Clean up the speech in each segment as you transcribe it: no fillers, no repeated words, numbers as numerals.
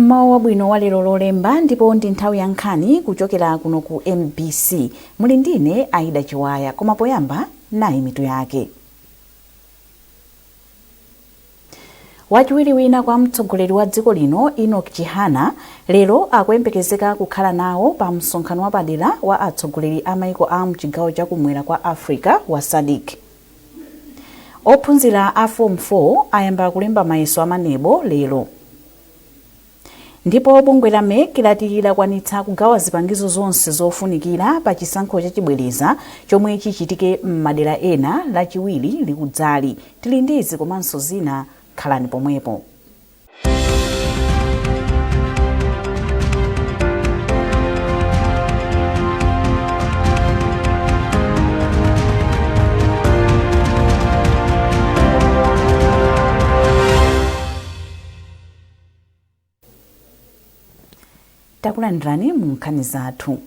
Mmawa wabwino wa lero Lolemba, ndipo ndi nthawi ya nkhani kuchokera kuno ku MBC. Muli ndine Aida Chiwaya, koma poyamba nayi mitu yake. Wachiwiri wina kwa mtsogoleri wa dziko lino Enoch Chihana lero akuyembekezeka kukhala nawo pa msonkhano wapadera wa atsogoleri a maiko a mchigawo cha kumwera kwa Africa wa SADC. Ophunzira a Form 4 ayamba kulemba mayeso a MANEB lero. Ndipo bungwe la MEC lati lakwanitsa kugawa zipangizo zonse zofunikira pa chisankho chachibwereza chomwe chichitike m'madera ena Lachiwiri likudzali. Tili ndi izi komanso zina, khalani pomwepo. Takulandirani mu nkhani zathu.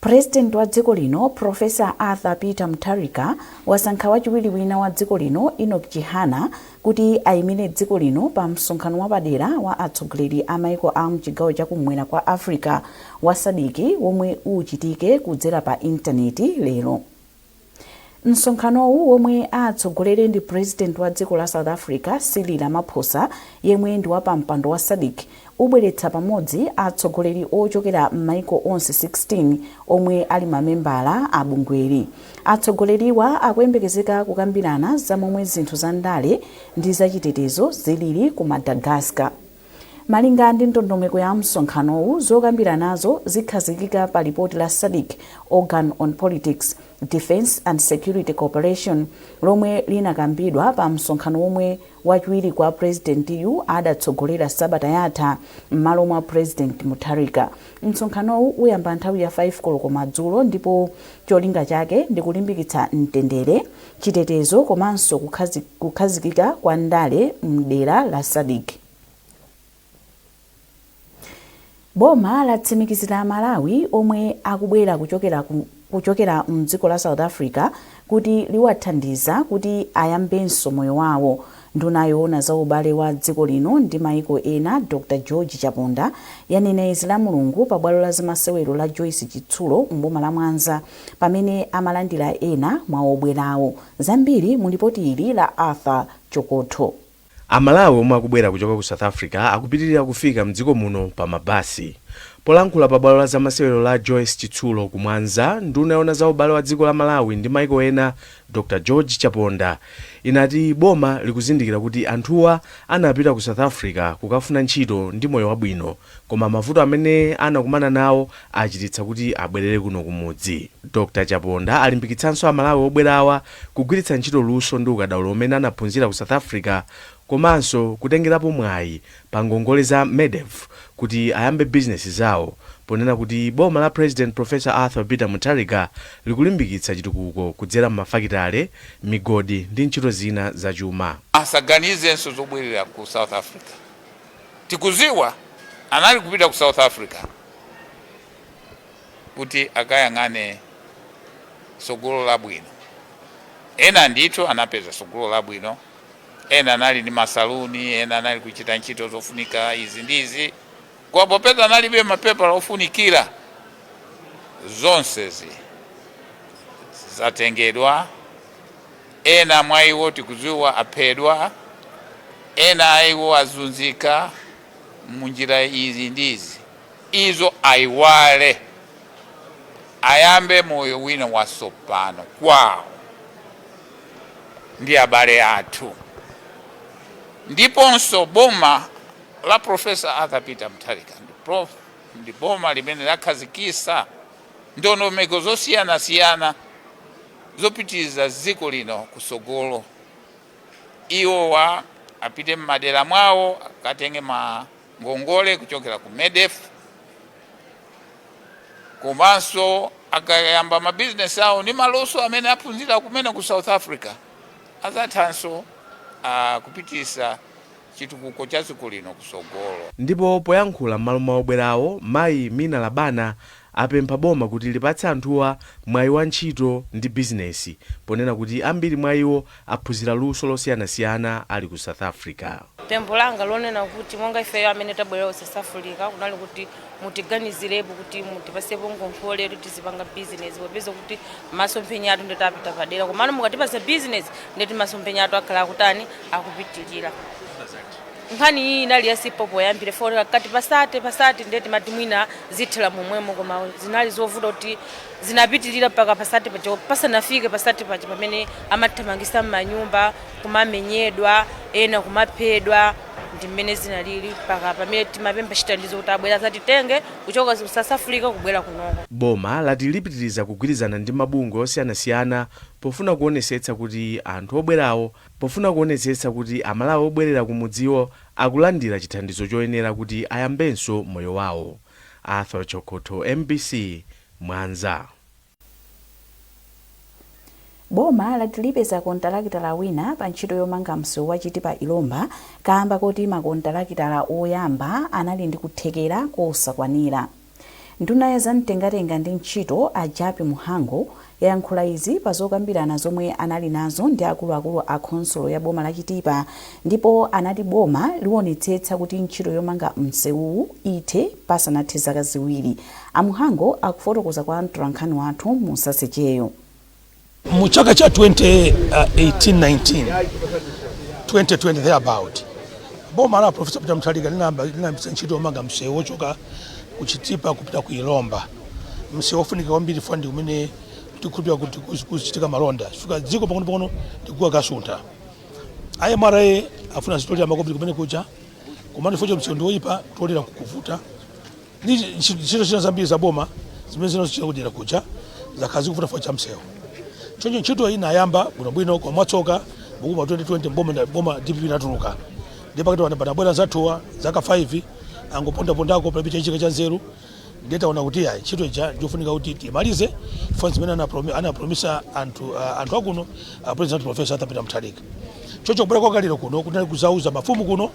Purezidenti wa dziko lino Professor Arthur Peter Mutharika wasankha wachiwiri wina wa dziko lino Enoch Chihana kuti ayimire dziko lino pa msonkhano wapadera wa atsogoleri a maiko a mchigawo cha kumwera kwa Africa wa SADC womwe uchitike kudzera pa intaneti lero. Msonkhanowu, womwe atsogolere ndi President wa dziko la South Africa Cyril Ramaphosa yemwe ndi wapampando wa SADC, ubweretsa pamodzi atsogoleri ochokera m'maiko onse 16 omwe ali mamembala a bungweli. Atsogoleriwa akuyembekezeka kukambirana za momwe zinthu za ndale ndi zachitetezo zilili ku Madagascar. Malinga ndi ndondomeko ya msonkhanowu, zokambiranazo zikhazikika pa lipoti la SADC Organ on Politics, Defence and Security Cooperation lomwe linakambidwa pa msonkhano womwe wachiwiri kwa Purezidentiyu adatsogolera sabata yatha m'malo mwa Purezidenti Mutharika. Msonkhanowu uyamba nthawi ya 5 koloko madzulo ndipo cholinga chake ndi kulimbikitsa mtendere, chitetezo komanso kukhazikika kwa ndale m'dera la SADC. Boma latsimikizira Amalawi omwe akubwera kuchokera mdziko la South Africa kuti liwathandiza kuti ayambenso moyo wawo. Nduna yoona za ubale wa dziko lino ndi maiko ena Dr George Chaponda yanena izi Lamulungu pa bwalo la zamasewero la Joyce Chitsulo m'boma la Mwanza pamene amalandira ena mwa obwerawo. Zambiri mu lipoti ili la Arthur Chokotho. Amalawi omwe akubwera kuchoka ku South Africa akupitilira kufika mdziko muno pa mabasi. Polankhula pa bwalo la zamasewero la Joyce Chitsulo ku Mwanza, nduna yoona za ubale wa dziko la Malawi ndi maiko ena Dr George Chaponda inati boma likuzindikira kuti anthuwa anapita ku South Africa kukafuna ntchito ndi moyo wabwino koma mavuto amene anakumana nawo achititsa kuti abwerere kuno kumudzi. Dr Chaponda alimbikitsanso Amalawi obwerawa kugwiritsa ntchito luso ndi ukadaulo umene anaphunzira ku South Africa komanso kutengerapo mwayi pa ngongole za MEDEF kuti ayambe bizinesi zawo ponena kuti boma la President Prof. Arthur Peter Mutharika likulimbikitsa chitukuko kudzera m'mafakitale, migodi ndi ntchito zina za chuma. Asaganizenso zobwerera ku South Africa. Tikuziwa anali kupita ku South Africa kuti akayang'ane sogolo labwino. Ena ndithu anapeza sogolo labwino, ena anali ndi masaluni, ena anali kuchita ntchito zofunika izi ndi izi, koma popeza analibe mapepala ofunikira, zonsezi zatengedwa. Ena mwa iwo tikudziwa aphedwa, ena a iwo azunzika munjira izi ndi izi. Izo ayiwale, ayambe moyo wina watsopano kwawo ndi abale athu. Ndiponso boma la Professor Arthur Peter Mutharika ndi boma limene lakhazikitsa ndondomeko zosiyanasiyana zopitiriza dziko lino kutsogolo. Iwowa apite m'madera mwawo akatenge ma ngongole kuchokera ku MEDEF komanso akayamba mabizinesi awo ndi maluso amene aphunzira kumene ku South Africa azathanso kupitisa chitukuko cha dziko lino kutsogolo. Ndipo poyankhula m'malo mwa obwerawo, mayi Mina Labana apempha boma kuti lipatse anthuwa mwayi wa ntchito ndi bizinesi, ponena kuti ambiri mwa iwo aphunzira luso losiyanasiyana ali ku South Africa. Pempho langa lonena kuti monga ifeyo amene tabwerera ku South Africa, kunali kuti mutiganizirepo kuti mutipasepo ngongole kuti tizipanga bizinesi, popeza kuti masomphenya athu ndeti apita padera. Komano mukatipasa bizinesi, ndeti masomphenya athu akhala akutani, akupitilira. Nkhani iyi inali yasipo poyambira fo kati pasate pasate, ndeti mati mwina zithera momwemo, koma zinali zovuta kuti zinapitilira mpaka pasate paja pasanafike pasate paja pamene amathamangisa m'manyumba, kumamenyedwa, ena kumaphedwa. Ndi mmene zinalili mpaka pamene timapempha chithandizo kuti abwera zatitenge kuchoka ku South Africa kubwera kunoko. Boma lati lipitiriza kugwirizana ndi mabungwe osiyanasiyana pofuna kuonesetsa kuti anthu obwerawo, pofuna kuonetsetsa kuti Amalawi obwerera ku mudziwo akulandira chithandizo choyenera kuti ayambenso moyo wawo. Arthur Chokotho, MBC, Mwanza. Boma lati lipeza kontalakitala wina pa ntchito yomanga msewu wa Chitipa Ilomba kamba koti makontalakitala oyamba anali ndi kuthekera kosakwanira. Nduna ya zamtengatenga ndi ntchito, a Jappie Mhango, yayankhula izi pa zokambirana zomwe anali nazo ndi akuluakulu a khonsolo ya boma la Chitipa, ndipo anati boma liwonetsetsa kuti ntchito yomanga msewuwu ithe pasanathe zaka 2. A Mhango akufotokoza kwa mtolankhani wathu Musa Secheyo. Mu chaka cha 2018-19, 2020 thereabout, boma la Professor Peter Mutharika linayambitsa ntchito yomanga msewu wochoka ku Chitipa kupita ku Ilomba, msewu wofunika kwambiri fandi kumene tikukhulupirira kuti kuzichitika malonda chifukwa dziko pang'ono-pang'ono likuwa kasuntha. MRA afuna zitolera makobiri kumene kuja, komano chifukwa msewu ndi woyipa, kutolera kukuvuta, ndi ntchito zina zambiri za boma zimene zinazochita kudera kuja zakhala zikuvuta chifukwa cha msewu. Choncho ntchito iyi inayamba bwinobwino, koma mwatsoka mukuma 2020 boma DPP inatuluka, ndipo pakati panabwera zathuwa zaka 5 angopondapondako, palibe chachitika cha nzeru. Ndiye taona kuti ayi, ntchito ija ndiofunika kuti timalize chifukwa zimene anapromisa anthu akuno, President Professor Arthur Peter Mutharika. Choncho kubwera kwa kalero kuno kunali kuzauza mafumu kuno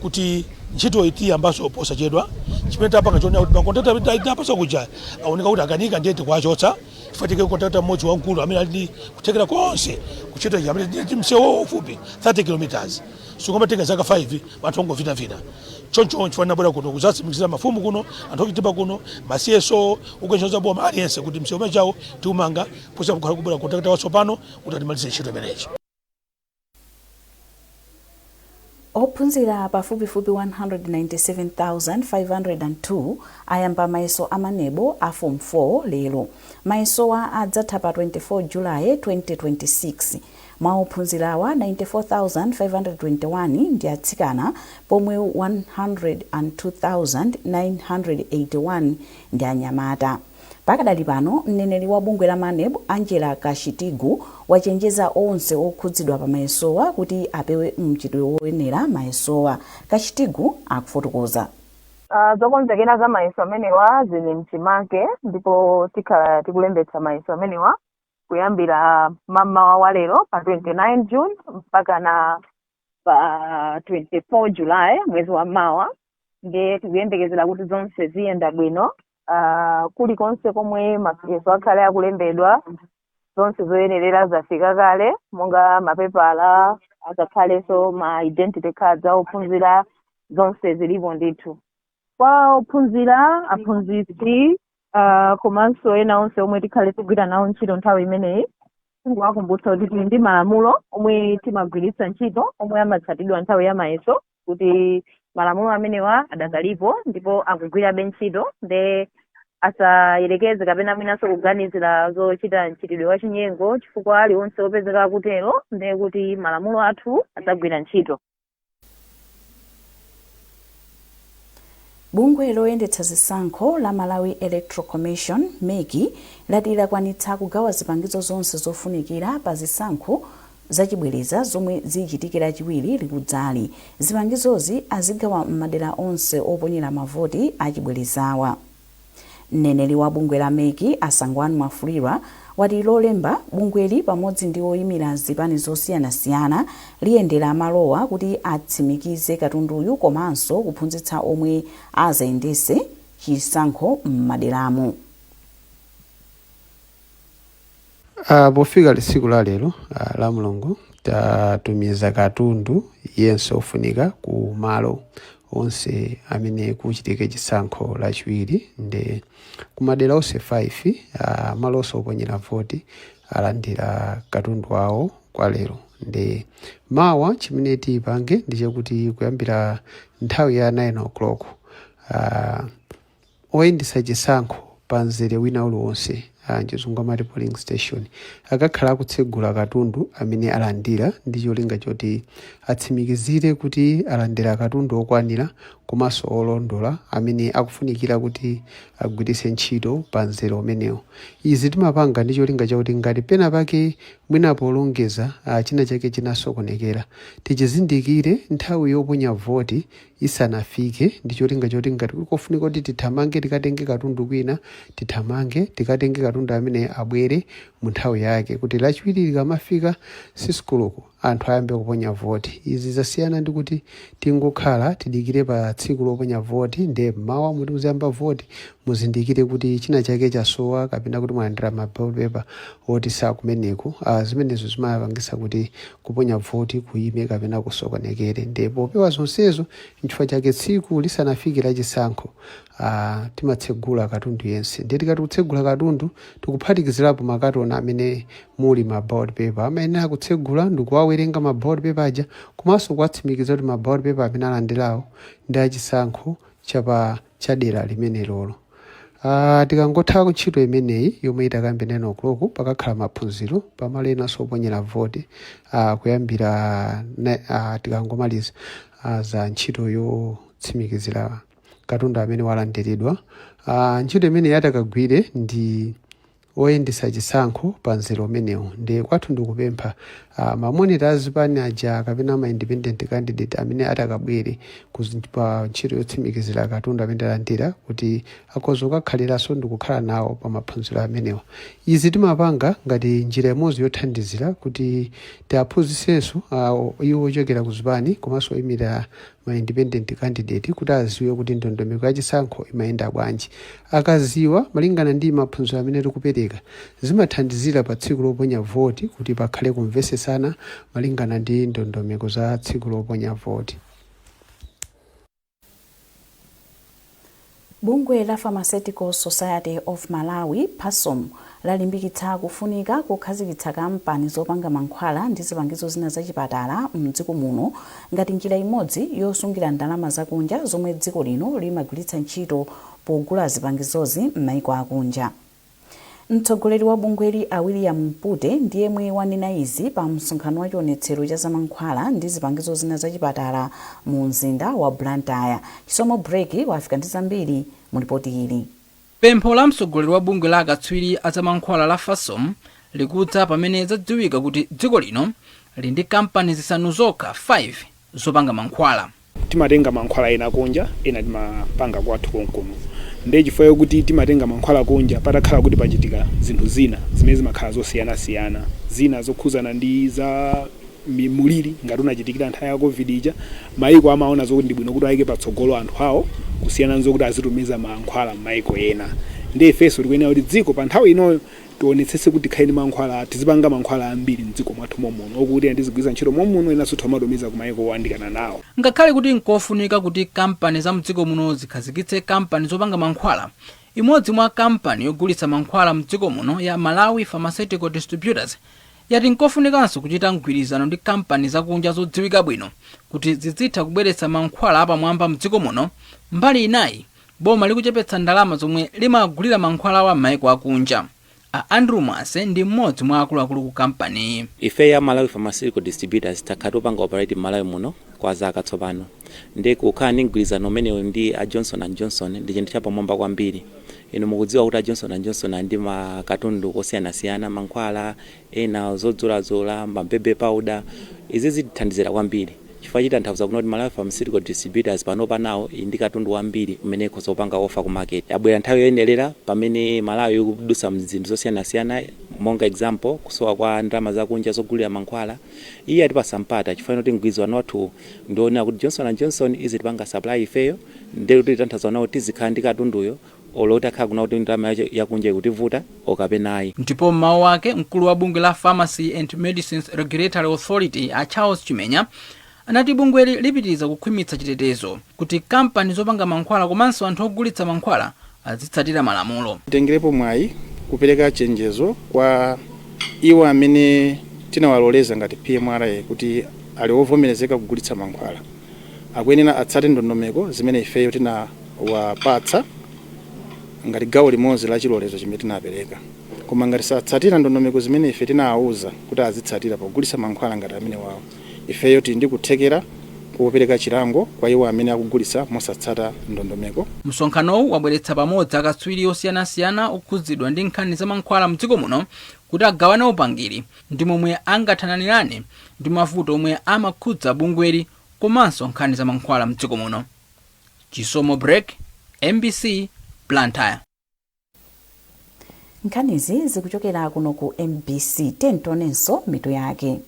kuti ntchito iyi tiyambanso posachedwa. Chimene tapanga chonena kuti makontrakta tapasa kuja aoneka kuti akanika, ndiye tikuwachotsa chifukwa tike kontrakta mmodzi wamkulu amene ali ndi kuthekera konse kuntchito ija, amene ndi msewu ufupi 30 kilometers sikumatenga zaka 5 anthu ongovinavina. Choncho chifukwa ndinabwera kuno kuzatsimikizira mafumu kuno, anthu ochitipa kuno, ma CSO ukuntchito boma, aliyense kuti msewu umenewu tiumanga posakhala kubwera kontrakta watsopano kuti atimalize ntchito imeneyi. Ophunzira pafupifupi 197,502 ayamba mayeso a MANEB a Form 4 lero. Mayesowa adzatha pa 24 Julayi 2026. Mwa ophunzirawa, 94,521 ndi atsikana pomwe 102,981 ndi anyamata. Pakadali pano, mneneri wa bungwe la MANEB, Angela Kachitigu, wachenjeza onse okhudzidwa pa mayesowa kuti apewe mchitidwe woyenera mayesowa. Kachitigu akufotokoza. Zokonzekera za mayeso amenewa zili mchimake, ndipo tikhala tikulembetsa mayeso amenewa kuyambira mamawa wa lero pa 29 June mpaka na pa 24 July mwezi wa mawa. Ndiye tikuyembekezera kuti zonse ziyenda bwino. Kulikonse komwe mayeso akhale akulembedwa, zonse zoyenerera zafika kale, monga mapepala, akakhalenso ma identity cards a ophunzira, zonse zilipo ndithu. Kwa ophunzira, aphunzitsi, komanso ena onse omwe tikhale tigwira nawo ntchito nthawi imeneyi, tingowakumbutsa kuti tili ndi malamulo omwe timagwiritsa ntchito omwe amatsatidwa nthawi ya mayeso, kuti malamulo amenewa adakalipo ndipo akugwirabe ntchito, nde asayerekeze kapena mwinanso kuganizira zochita mchitidwe wa chinyengo, chifukwa aliwonse opezeka akutero nde kuti malamulo athu adzagwira ntchito. Bungwe loyendetsa zisankho la Malawi Electoral Commission, MEC, lati lakwanitsa kugawa zipangizo zonse zofunikira pa zisankho zachibwereza zomwe zichitike Lachiwiri likudzali. Zipangizozi azigawa m'madera onse oponyera mavoti achibwerezawa. Mneneri wa bungwe la MEC, a Sangwani Mwafulirwa, wati Lolemba bungweli pamodzi ndi oyimira zipani zosiyanasiyana liyendera malowa kuti atsimikize katunduyu komanso kuphunzitsa omwe azayendetse chisankho m'maderamo. Pofika tsiku la lero la Mulungu, tatumiza katundu yense ofunika ku malo onse amene kuchitike chisankho Lachiwiri, ndi kumadera onse 5, malo onse oponyera voti alandira katundu wawo kwa lero. Ndi mawa chimene tipange ndi chakuti kuyambira nthawi ya 9 o'clock, oyendetsa chisankho pa mzere wina uliwonse, mchizungu amati polling station, akakhala akutsegula katundu amene alandira ndi cholinga choti atsimikizire kuti alandira katundu okwanira komanso olondola amene akufunikira kuti agwiritse ntchito pa mzere umenewo. Izi timapanga ndi cholinga chakuti ngati pena pake mwina polongeza china chake chinasokonekera, tichizindikire nthawi yoponya voti isanafike, ndi cholinga choti ngati kofunika kuti tithamange tikatenge katundu kwina, tithamange tikatenge katundu amene abwere mu nthawi yake, kuti Lachiwiri likamafika 6 koloko anthu ayambe kuponya voti. Izi zasiyana ndi kuti tingokhala tidikire pa tsiku loponya voti, ndiye mmawa muti muziyamba voti muzindikire kuti china chake chasowa kapena kuti mwalandira ma ballot paper oti sakumeneko. Zimenezo zimapangisa kuti kuponya voti kuyime kapena kusokonekere. Ndipo popewa zonsezo, nchifukwa chake tsiku lisanafike la chisankho timatsegula katundu yense. Ndiye tikati kutsegula katundu, tikuphatikizirapo makatoni amene muli ma ballot paper. Amayenera kutsegula ndikuwawerenga ma ballot paper aja komanso kuwatsimikiza kuti ma ballot paper amene alandirawo ndi achisankho chapa chadera limene lolo. Tikangotha ntchito imeneyi yomwe itakambe 9 o'clock, pakakhala maphunziro pamalo enanso oponyera voti kuyambira tikangomaliza za ntchito yotsimikizira katundu amene walandiridwa. Ntchito imene yatakagwire ndi oyendetsa chisankho pa mzere umenewu. Ndi kwathu ndikupempha ma monitor azipani aja kapena ma independent candidate amene atakabwere pa ntchito yotsimikizira katundu amene alandira kuti akhoza kukakhaliranso ndikukhala nawo pa maphunziro amenewa. Izi timapanga ngati njira imodzi yothandizira kuti tiaphunzitsenso iwo ochokera ku zipani komanso oyimira ma independent candidate kuti aziwe kuti ndondomeko ya chisankho imayenda bwanji. Akaziwa malingana ndi maphunziro amene tikupereka, zimathandizira pa tsiku loponya voti kuti pakhale kumvesesana malingana ndi ndondomeko za tsiku loponya voti. Bungwe la Pharmaceutical Society of Malawi, PHASOM, lalimbikitsa kufunika kukhazikitsa kampani zopanga mankhwala ndi zipangizo zina zachipatala mdziko muno ngati njira imodzi yosungira ndalama zakunja zomwe dziko lino limagwiritsa ntchito pogula zipangizozi m'maiko akunja. Mtsogoleri wa bungweli a William Mpute ndi yemwe wanena izi pa msonkhano wa chionetsero cha zamankhwala ndi zipangizo zina zachipatala mu mzinda wa Blantyre. Chisomo Breki wafika ndi zambiri mu ripoti ili. Pempho la mtsogoleri wa bungwe la akatswiri a zamankhwala la FASOM likudza pamene zadziwika kuti dziko lino lili ndi kampani zisanu zokha, 5, zopanga mankhwala. Timatenga mankhwala ena kunja, ena timapanga kwathu konkuno. Ndiye chifukwa yokuti timatenga mankhwala kunja, patakhala kuti pachitika zinthu zina zimene zimakhala zosiyanasiyana, zina zokhuzana ndi za muliri ngati unachitikira nthawi ya COVID ija, maiko amaona zokuti ndi bwino kuti ayike patsogolo anthu awo kusiyana nzokuti azitumiza mankhwala m'maiko ena. Ndiye ifenso tikuyenera kuti dziko pa nthawi inoyo tionetsetse kuti tikhale ndi mankhwala, tizipanga mankhwala ambiri mdziko mwathu momuno, okuti ena tizigwiritsa ntchito momuno, enanso timatumiza ku maiko oyandikana nawo. Ngakhale kuti nkofunika kuti kampani za mdziko muno zikhazikitse kampani zopanga mankhwala, imodzi mwa kampani yogulitsa mankhwala mdziko muno ya Malawi Pharmaceutical Distributors yati nkofunikanso kuchita mgwirizano ndi kampani zakunja zodziwika bwino kuti zizitha kubweretsa mankhwala apamwamba mdziko muno. Mbali inayi, boma likuchepetsa ndalama zomwe limagulira mankhwalawa m'maiko akunja. A Andrew Mwase ndi mmodzi mwa akuluakulu ku kampaniyi. Ife ya Malawi Pharmaceutical Distributors takhala topanga operate m'Malawi muno kwa zaka tsopano, ndi kukhala ndi mgwirizano umenewu ndi a Johnson and Johnson ndi chinthu chapamwamba kwambiri. Inu mukudziwa kuti a Johnson and Johnson ali ndi makatundu osiyanasiyana, mankhwala ena, zodzoladzola, ma baby powder. Izi zitithandizira kwambiri chifukwa chitanthauza kuno kuti Malawi Pharmaceutical Distributors panopa nawo ili ndi katundu wambiri umene ikhoza kupanga offer ku market. Abwera nthawi yoyenerera pamene Malawi ikudutsa mzinthu zosiyanasiyana, monga example kusowa kwa ndalama zakunja zogulira mankhwala. Iye atipasa mpata chifukwa kuti mgwirizano wathu ndionera kuti Johnson and Johnson izitipanga supply ifeyo, ndiye kuti tanthauza nawo tizikhala ndi katunduyo. Olo utakhala kuna kuti ndalama yakunja ikutivuta okapena ayi. Ndipo mmawu ake, mkulu wa bungwe la Pharmacy and Medicines Regulatory Authority, a Charles Chimenya, anati bungweli lipitiriza kukhwimitsa chitetezo kuti kampani zopanga mankhwala komanso anthu ogulitsa mankhwala azitsatira malamulo. Tengerepo mwayi kupereka chenjezo kwa iwo amene tinawaloleza ngati PMRA kuti ali ovomerezeka kugulitsa mankhwala. Akuyenera atsate ndondomeko zimene ifeyo tinawapatsa ngati gawo limodzi la chilolezo chimene tinapereka. Koma ngati satsatira ndondomeko zimene ife tinawauza kuti azitsatira pogulitsa mankhwala ngati amene wawo, ifeyo tili ndi kuthekera kupereka chilango kwa iwo amene akugulitsa mosatsata ndondomeko. Msonkhanowu wabweretsa pamodzi akatswiri osiyanasiyana okhudzidwa ndi nkhani za mankhwala mdziko muno kuti agawane upangiri ndi momwe angathanirane ndi mavuto omwe amakhudza bungweli komanso nkhani za mankhwala mdziko muno. Chisomo Break, MBC, Blantyre. Nkhanizi zikuchokera kuno ku MBC. Tionenso mitu yake.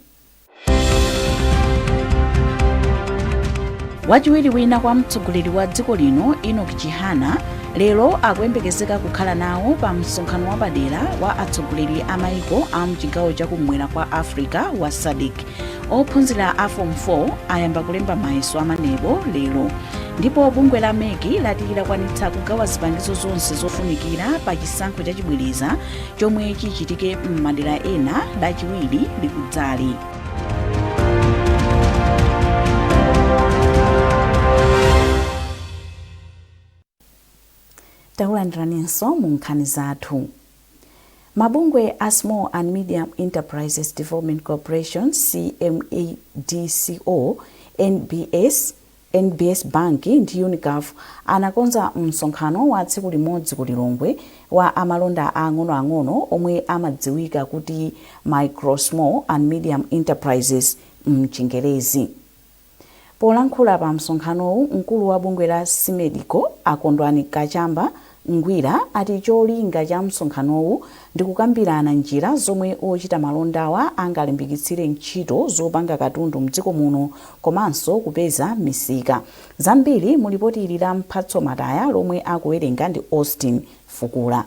Wachiwiri wina kwa mtsogoleri wa dziko lino, Enoch Chihana, lero akuyembekezeka kukhala nawo pa msonkhano wapadera wa atsogoleri a maiko a mchigawo chakumwera kwa Africa wa SADC. Ophunzira a Form 4 ayamba kulemba mayeso a MANEB lero. Ndipo bungwe la MEC lati lakwanitsa kugawa zipangizo zonse zofunikira pa chisankho chachibwereza chomwe chichitike m'madera ena Lachiwiri likudzali. Takulandiraninso mu nkhani zathu. Mabungwe a Small and Medium Enterprises Development Corporation, SMEDCO, NBS, NBS Bank ndi UNICAF anakonza msonkhano wa tsiku limodzi ku Lilongwe wa amalonda ang'onoang'ono omwe amadziwika kuti Micro, Small and Medium Enterprises mchingerezi. Polankhula pa msonkhanowu, mkulu wa bungwe la SMEDCO, a Kondwani Kachamba Ngwira, ati cholinga cha msonkhanowu ndi kukambirana njira zomwe ochita malondawa angalimbikitsire ntchito zopanga katundu mdziko muno komanso kupeza misika. Zambiri mu lipoti ili la Mphatso Mataya lomwe akuwerenga ndi Austin Fukula.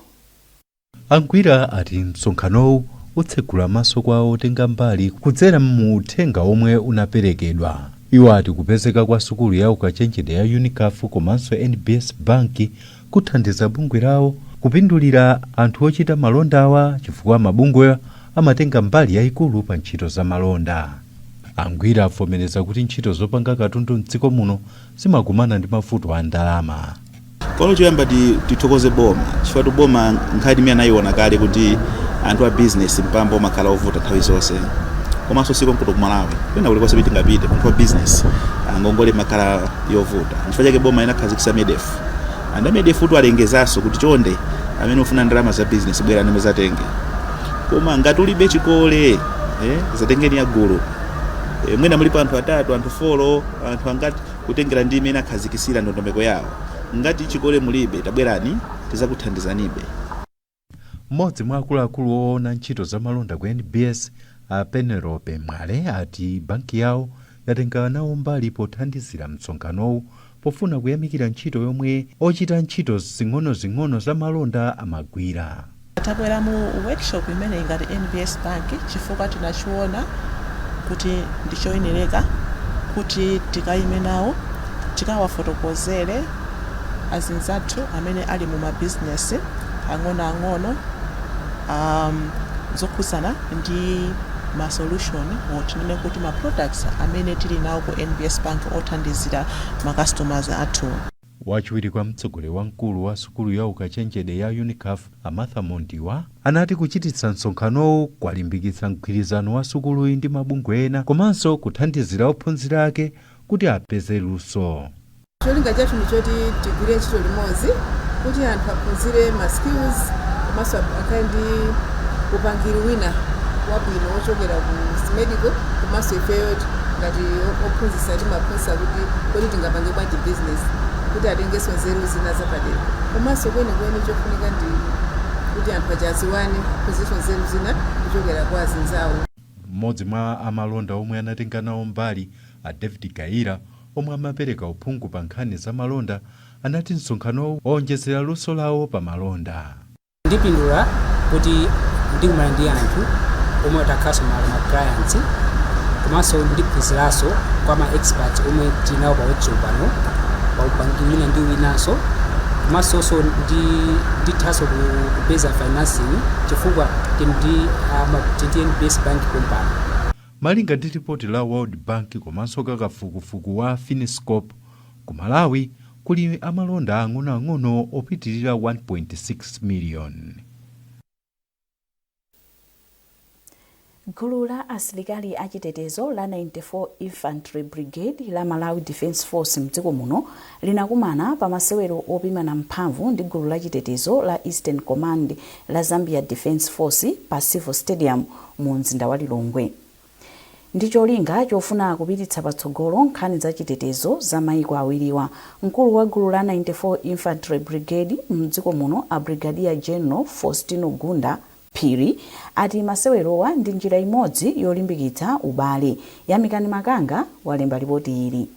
A Ngwira ati msonkhanowu utsegula maso kwa otenga mbali kudzera mu uthenga omwe unaperekedwa. Iwo ati kupezeka kwa sukulu ya ukachenjede ya UNICAF komanso NBS Bank kuthandiza bungwe lawo kupindulira anthu ochita malondawa chifukwa mabungwewa amatenga mbali yayikulu pa ntchito za malonda. A Ngwira avomereza kuti ntchito zopanga katundu mdziko muno zimakumana ndi mavuto a ndalama. Kono choyamba tithokoze boma, chifukwa boma nkhani imene anayiona kale kuti anthu a business mpamba umakhala ovuta nthawi zonse, komanso si konkuno ku Malawi, kwina kulikonse kuti tingapite, munthu wa business ngongole imakhala yovuta. Chifukwa chake boma inakhazikitsa MEDEF, and MEDEF tu alengezanso kuti chonde amene ufuna ndalama za business bwerani muzatenge, koma ngati ulibe chikole, zatengeni ya gulu, mwina mulipo anthu atatu, anthu 4, anthu angati, kutengera ndi imene akhazikisira ndondomeko yawo. Ngati chikole mulibe, tabwerani, tizakuthandizanibe. Mmodzi mwa akuluakulu oona ntchito za malonda ku NBS, a Penelope Mwale, ati banki yawo yatenga nawo mbali pothandizira msonkhanowu pofuna kuyamikira ntchito yomwe ochita ntchito zing'onozing'ono za malonda amagwira. Tabwera mu workshop imeneyi ngati NBS Bank chifukwa tinachiona kuti ndichoyenereka kuti tikayime nawo, tikawafotokozere azinzathu amene ali mu mabizinesi ang'onoang'ono zokhudzana ndi ma solution or tinene kuti ma products amene tili nawo ku NBS Bank othandizira ma customers athu. Wachiwiri kwa mtsogoleri wamkulu wa sukulu ya ukachenjede ya UNICAF, a Martha Mondiwa, anati kuchititsa msonkhanowu kwalimbikitsa mgwirizano wa sukuluyi ndi mabungwe ena komanso kuthandizira ophunzira ake kuti apeze luso. Cholinga chathu ndi choti tigwire ntchito limodzi kuti anthu aphunzire ma skills komanso akhale ndi upangiri wina wabwino wochokera ku SMEDCO, komanso ifeyo ngati ophunzitsa timaphunzitsa kuti kodi tingapange bwanji business kuti atengenso nzeru zina zapadera, komanso kwenikweni chofunika ndi kuti anthu achaziwane, aphunzirenso nzeru zina kuchokera kwa azinzawo. Mmodzi mwa amalonda omwe anatenga nawo mbali, a David Gaira, omwe amapereka uphungu pa nkhani za malonda, anati msonkhanowu waonjezera luso lawo pa malonda. Ndipindula kuti ndikumana ndi anthu omwe takhalanso ma clients, komanso ndiphunziranso kwa ma experts omwe tinawo pa workshop pano pa upangiri wina ndi winanso, komansonso ndithanso kupeza financing chifukwa tili ndi NBS Bank company. Malinga ndi ripoti la World Bank komanso kafukufuku wa Finscope, ku Malawi kuli amalonda ang'onoang'ono opitirira 1.6 miliyoni. Gulu la asilikali achitetezo la 94 Infantry Brigade la Malawi Defence Force mdziko muno linakumana pa masewero opimana mphamvu ndi gulu la chitetezo la Eastern Command la Zambia Defence Force pa Civil Stadium mu mzinda wa Lilongwe, ndi cholinga chofuna kupititsa patsogolo nkhani za chitetezo za maiko awiriwa. Mkulu wa gulu la 94 Infantry Brigade mdziko muno, a Brigadier General Faustino Gunda Phiri, ati masewerowa ndi njira imodzi yolimbikitsa ubale. Yamikani Makanga walemba ripoti ili.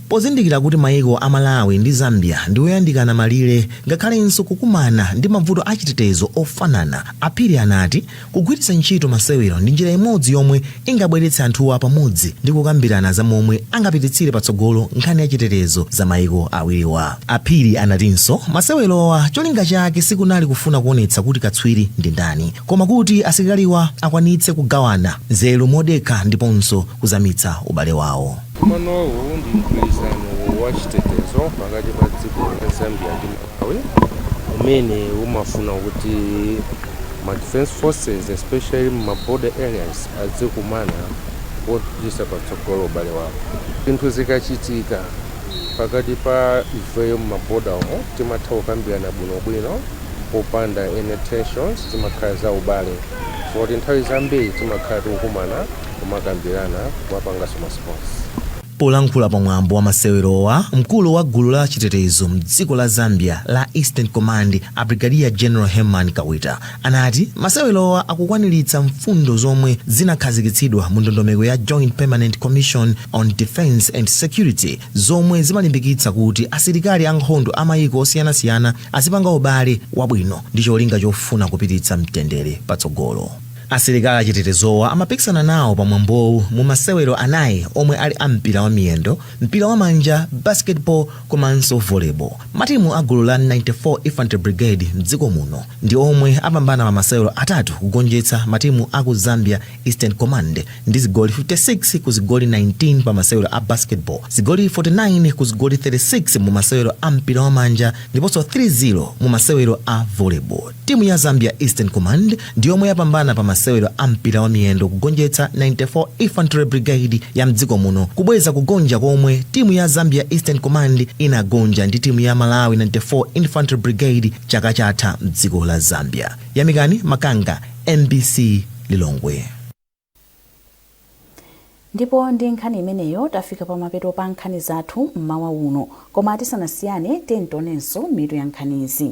Pozindikira kuti mayiko a Malawi ndi Zambia ndi oyandikana malire, ngakhalenso kukumana ndi mavuto achitetezo ofanana, aPhiri anati kugwiritsa ntchito masewero ndi njira imodzi yomwe ingabweretse anthuwa pamodzi ndi kukambirana za momwe angapititsire patsogolo nkhani yachitetezo za mayiko awiriwa. APhiri anatinso masewerowa cholinga chake sikunali kufuna kuonetsa kuti katswiri ndi ndani, koma kuti asilikaliwa akwanitse kugawana nzeru modekha ndiponso kuzamitsa ubale wawo. Mkumanowu ndi mgwirizano wa chitetezo pakati pa dziko la Zambia ndi Malawi umene umafuna kuti ma defense forces, especially ma border areas, azikumana popititsa patsogolo ubale wawo. Zinthu zikachitika pakati pa ifeyo mmaboda umo, timatha kukambirana bwinobwino popanda any tensions, zimakhala za ubale poti nthawi zambiri timakhala tikukumana, kumakambirana, kumapanganso ma sports. Polankhula pamwambo wa masewerowa, mkulu wa gulu la chitetezo mdziko la Zambia la Eastern Command, a Brigadier General Herman Kawita, anati masewerowa akukwaniritsa mfundo zomwe zinakhazikitsidwa mu ndondomeko ya Joint Permanent Commission on Defence and Security, zomwe zimalimbikitsa kuti asilikali ankhondo a mayiko osiyanasiyana azipanga ubale wabwino ndi cholinga chofuna kupititsa mtendere patsogolo. Asilikali achitetezowa amapikisana nawo pamwambowu mu masewero anayi omwe ali a mpira wa miyendo, mpira wa manja, basketball komanso volleyball. Matimu a gulu la 94 Infantry Brigade mdziko muno ndi omwe apambana pa masewero atatu, kugonjetsa matimu a ku Zambia Eastern Command ndi zigoli 56 ku zigoli 19 pa masewero a basketball, zigoli 49 ku zigoli 36 mu masewero a mpira wa manja ndiponso 3-0 mu masewero a volleyball. Timu ya Zambia Eastern Command ndi yomwe yapambana pa masewero a mpira wa miyendo, kugonjetsa 94 Infantry Brigade ya mdziko muno, kubweza kugonja komwe timu ya Zambia Eastern Command inagonja ndi timu ya Malawi 94 Infantry Brigade chaka chatha mdziko la Zambia. Yamikani Makanga, MBC, Lilongwe. Ndipo ndi nkhani imeneyo tafika pamapeto pa nkhani zathu mmawa uno, koma tisanasiyane tionenso mitu ya nkhanizi.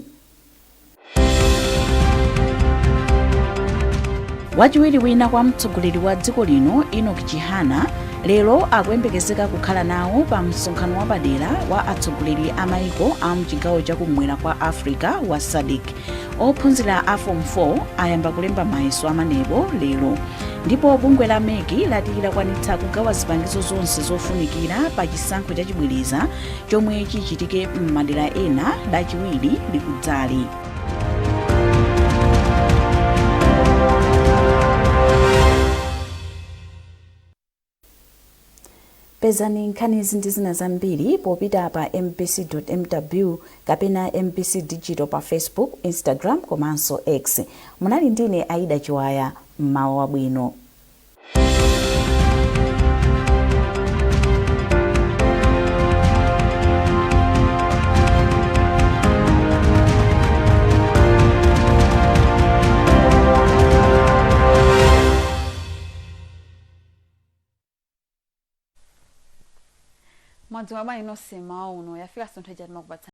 Wachiwiri wina kwa mtsogoleri wa dziko lino Enoch Chihana lero akuyembekezeka kukhala nawo pa msonkhano wapadera wa atsogoleri a maiko a mchigawo chakumwera kwa Africa wa SADC. Ophunzira a Form 4 ayamba kulemba mayeso a MANEB lero. Ndipo bungwe la MEC lati lakwanitsa kugawa zipangizo zonse zofunikira pa chisankho chachibwereza chomwe chichitike m'madera ena Lachiwiri likudzali. Pezani nkhanizi ndi zina zambiri popita pa mbc.mw kapena MBC Digital pa Facebook, Instagram komanso X. Munali ndine Aida Chiwaya. Mmawa wabwino. Mwadzuka bwanji nonse mmawa uno? Yafika nthawi ija timakupatsa